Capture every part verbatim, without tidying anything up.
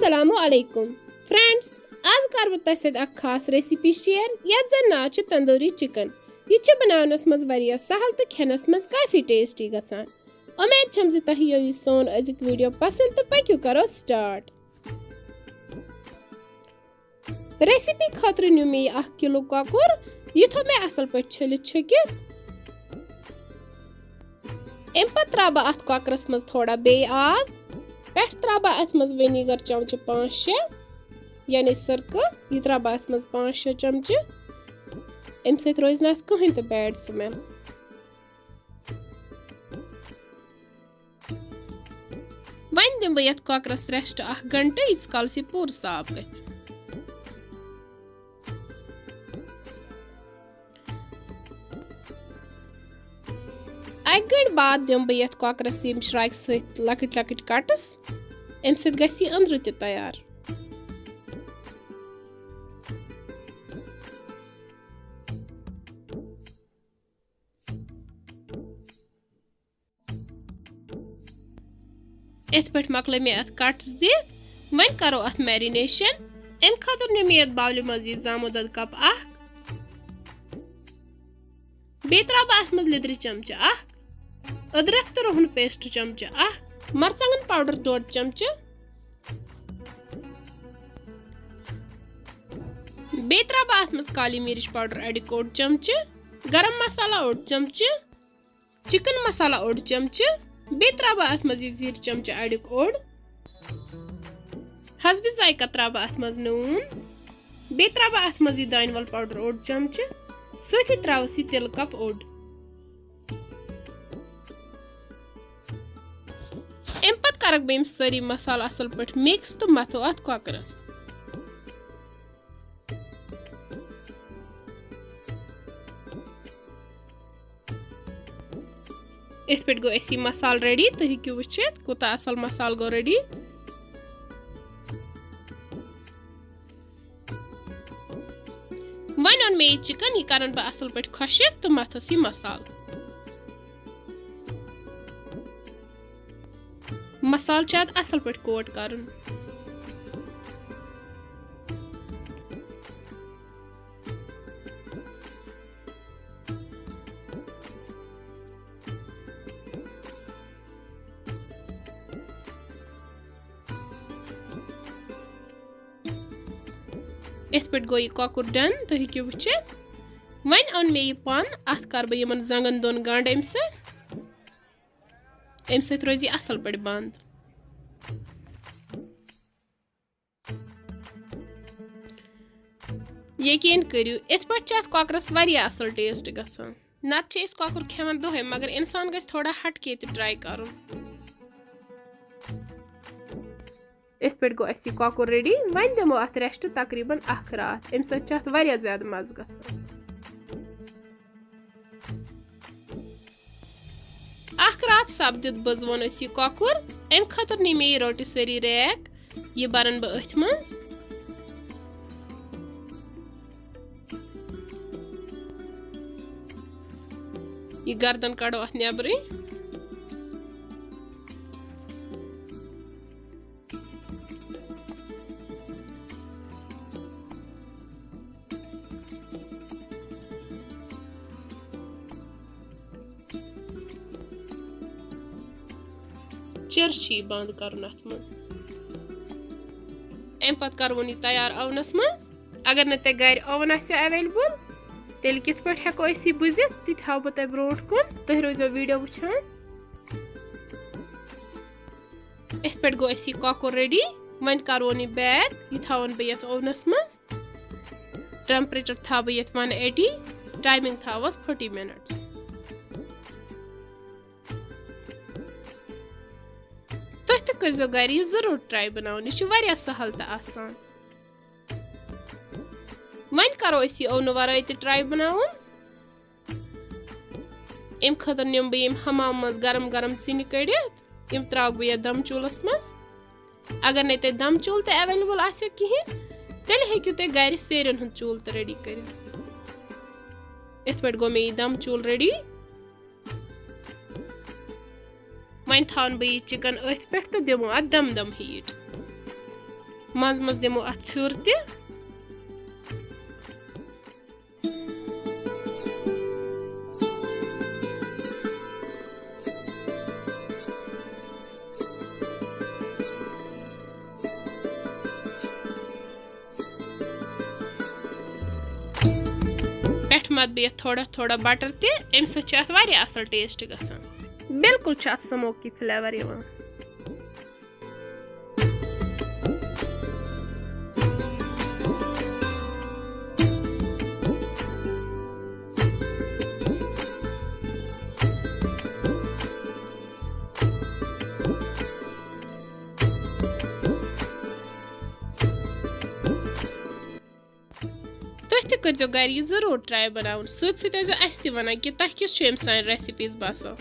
السلام علیکم فرینڈز، آز کَرٕ بہٕ تۄہہِ سۭتۍ اکھ خاص ریسیپی شیئر، یَتھ زَن ناو چھُ تندوری چکن۔ یہِ چھِ بناونَس منٛز واریاہ سہل تہٕ کھٮ۪نَس منٛز کافی ٹیسٹی گژھان۔ اُمید چھَم زِ تۄہہِ یِیو یہِ سون أزیُک ویڈیو پسنٛد تہٕ پٔکِو کرو سٹارٹ۔ ریسیپی خٲطرٕ نیوٗ مےٚ یہِ اکھ کِلوٗ کۄکُر۔ یہِ تھوٚو مےٚ اَصٕل پٲٹھۍ چھٔلِتھ چھُکِتھ۔ اَمہِ پَتہٕ ترٛاوٕ بہٕ اَتھ کۄکرَس منٛز تھوڑا بیٚیہِ آب۔ پٮ۪ٹھٕ ترٛاوٕ بہٕ اَتھ منٛز وِنیگر چمچہٕ پانٛژھ شےٚ، یعنی سِرکہٕ۔ یہِ ترٛاوٕ بہٕ اَتھ منٛز پانٛژھ شےٚ چمچہٕ۔ اَمہِ سۭتۍ روزِ نہٕ اَتھ کٕہٕنۍ تہِ بیڈ سمیل۔ وۄنۍ دِمہٕ بہٕ یَتھ کۄکرَس ریسٹ اکھ گھنٹہٕ، ییٖتِس کالَس یہِ پوٗرٕ صاف گژھِ۔ اَکہِ گھنٹہٕ بعد دِمہٕ بہٕ یَتھ کۄکرَس یِم شرٛاکہِ سۭتۍ لۄکٕٹۍ لۄکٕٹۍ کٹٕس، اَمہِ سۭتۍ گژھِ یہِ أنٛدرٕ تہِ تیار۔ یِتھ پٲٹھۍ مۄکلٲے مےٚ اَتھ کٹٕس دِتھ۔ وۄنۍ کرو اَتھ میرینیشن۔ اَمہِ خٲطرٕ نیوٗ مےٚ یَتھ باولہِ منٛز یہِ زامُت دۄد کپ اکھ۔ بیٚیہِ ترٛاوٕ بہٕ اَتھ منٛز لیٚدرِ چمچہٕ اکھ، أدرکھ تہٕ رُہن پیسٹ چمچہٕ اکھ، مرژٕوانٛگن پاوڈر ڈوٚڈ چمچہٕ، بیٚیہِ ترٛاوٕ بہٕ اَتھ منٛز کالی مرچ پاوڈر اَڑیُک اوٚڑ چمچہٕ، گرم مسالہ اوٚڑ چمچہٕ، چکن مسالہ اوٚڑ چمچہٕ، بیٚیہِ ترٛاوٕ بہٕ اَتھ منٛز یہِ زیٖر چمچہٕ اَڑیُک اوٚڑ۔ حسبِ ذائقہ ترٛاوٕ بہٕ اَتھ منٛز نوٗن، بیٚیہِ ترٛاوٕ بہٕ اَتھ منٛز یہِ دانہِ وَل پاوڈر اوٚڑ چمچہٕ، سۭتی ترٛاوَس یہِ تِلہٕ کپ اوٚڑ۔ اَمہِ پتہٕ کرکھ بہٕ یِم سٲری مسالہٕ اَصٕل پٲٹھۍ مِکس تہٕ مَتھو اَتھ کۄکرَس۔ یِتھ پٲٹھۍ گوٚو اَسہِ یہِ مسالہٕ ریڈی، تُہۍ ہیٚکِو وٕچھِتھ کوٗتاہ اَصٕل مسالہٕ گوٚو ریڈی۔ وۄنۍ اوٚن مےٚ یہِ چکن، یہِ کرن بہٕ اَصٕل پٲٹھۍ خۄشٕک تہٕ مَتھس یہِ مسالہٕ۔ مسالہٕ چھُ اَتھ اَصٕل پٲٹھۍ کوٹ کرُن۔ یِتھ پٲٹھۍ گوٚو یہِ کۄکُر ڈن، تُہۍ ہیٚکِو وٕچھِتھ۔ وۄنۍ اوٚن مےٚ یہِ پن، اَتھ کَرٕ بہٕ یِمن زنٛگن دۄن گنٛڈ اَمہِ سۭتۍ۔ اَمہِ سۭتۍ روزِ یہِ اَصٕل پٲٹھۍ بنٛد۔ یقیٖن کٔرِو، یِتھ پٲٹھۍ چھُ اَتھ کۄکرَس واریاہ اَصٕل ٹیسٹ گژھان۔ نَتہٕ چھِ أسۍ کۄکُر کھٮ۪وان دۄہَے، مگر اِنسان گژھِ تھوڑا ہٹ کے تہِ ٹراے کَرُن۔ یِتھ پٲٹھۍ گوٚو اَسہِ یہِ کۄکُر ریڈی۔ وۄنۍ دِمو اَتھ ریسٹ تقریٖباً اَکھ راتھ، اَمہِ سۭتۍ چھُ اَتھ واریاہ زیادٕ مَزٕ گژھان۔ اَکھ راتھ سپدِتھ بٕزوُن أسۍ یہِ کۄکُر۔ اَمہِ خٲطرٕ نی مےٚ یہِ روٹیسری ریک۔ یہِ بَرَن بہٕ أتھۍ منٛز۔ یہِ گردن کَڑو اَتھ نٮ۪برٕے۔ چِر چھُ یہِ بنٛد کرُن اَتھ منٛز۔ اَمہِ پتہٕ کرون یہِ تیار oven-س منٛز۔ اگر نہٕ تۄہہِ گرِ oven آسہِ available، تیٚلہِ کِتھ پٲٹھۍ ہٮ۪کو أسۍ یہِ بُزِتھ، تہِ تہِ ہاوٕ بہٕ تۄہہِ برونٛٹھ کُن۔ تُہۍ روٗزیو video وٕچھان۔ یِتھ پٲٹھۍ گوٚو اَسہِ یہِ کۄکُر ریڈی۔ وۄنۍ کَرون یہِ bake، یہِ تھاوَن بہٕ یَتھ oven-س منٛز۔ Temperature تھاوٕ بہٕ یَتھ one eighty، timing تھاوَس forty minutes۔ تُہۍ تہِ کٔرۍزیو گَرِ یہِ ضروٗر try بَناوُن، یہِ چھُ واریاہ سَہَل تہٕ آسان۔ وۄنۍ کَرو أسۍ یہِ oven-ہٕ وَرٲے تہِ try بَناوُن۔ اَمہِ خٲطرٕ نِمہٕ بہٕ یِم حمام منٛز گرم گرم ژِنہِ کٔڑِتھ، یِم ترٛاوٕ بہٕ یَتھ دم چوٗلَس منٛز۔ اگر نَے تۄہہِ دم چوٗلہٕ تہِ available آسیو کِہیٖنۍ، تیٚلہِ ہیٚکِو تُہۍ گرِ سیرٮ۪ن ہُنٛد چوٗلہٕ تہِ ready کٔرِتھ۔ یِتھ پٲٹھۍ گوٚو مےٚ یہِ دم چوٗلہٕ ready۔ وۄنۍ تھاوَن بہٕ یہِ chicken أتھۍ پٮ۪ٹھ تہٕ دِمو اَتھ دم دم heat۔ منٛزٕ منٛزٕ دِمو اَتھ پھیُر تہِ۔ پٮ۪ٹھٕ مَتھ بہٕ یَتھ تھوڑا تھوڑا بٹر تہِ، اَمہِ سۭتۍ چھُ اَتھ واریاہ اَصٕل ٹیسٹ گژھان۔ بالکل چھُ اَتھ سموکی فلیور یِوان۔ تُہۍ تہِ کٔرزیٚو گرِ یہِ ضروٗر ٹراے بناوُن، سۭتۍ سۭتۍ ٲسۍزیٚو اَسہِ تہِ وَنان کہِ تۄہہِ کِژھ چھِ أمۍ سانہِ ریسیپیز باسان۔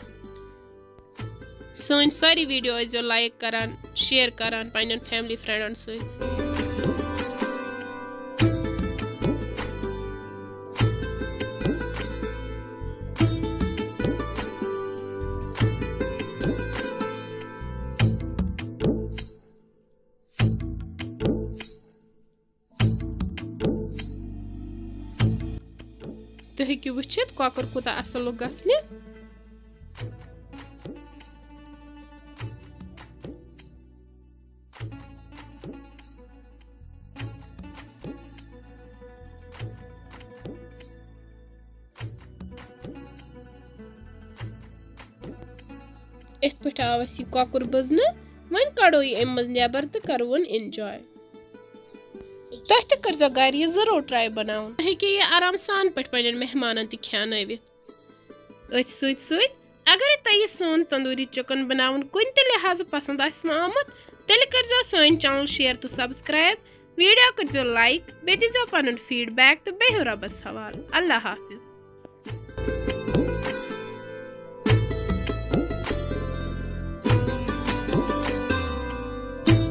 سٲنۍ سٲری ویڈیو ٲسۍزیٚو لایک کران، شیئر کران پننٮ۪ن فیملی فرینڈن سۭتۍ۔ تُہۍ ہیٚکِو وٕچھِتھ کۄکُر کوٗتاہ اَصٕل لوٚگ گژھنہِ۔ یِتھ پٲٹھۍ آو اَسہِ یہِ کۄکُر بٕزنہٕ۔ وۄنۍ کڑو یہِ اَمہِ منٛز نٮ۪بر تہٕ کرون enjoy۔ تُہۍ تہِ کٔرزیٚو گرِ یہِ ضروٗر ٹراے بناوُن۔ تُہۍ ہیٚکِو یہِ آرام سان پٲٹھۍ پننٮ۪ن مہمانن تہِ کھیانٲوِتھ۔ أتھۍ سۭتۍ سۭتۍ اگرے تۄہہِ یہِ سون تندوٗری چکن بناوُن کُنہِ تہِ لحاظہٕ پسند آسہِ وۄنۍ آمُت، تیٚلہِ کٔرزیٚو سٲنۍ channel share تہٕ subscribe، video کٔرزیٚو like، بیٚیہِ دیٖزیٚو پنُن feedback تہٕ بِہِو رۄبس حوالہٕ۔ اللہ حافظ۔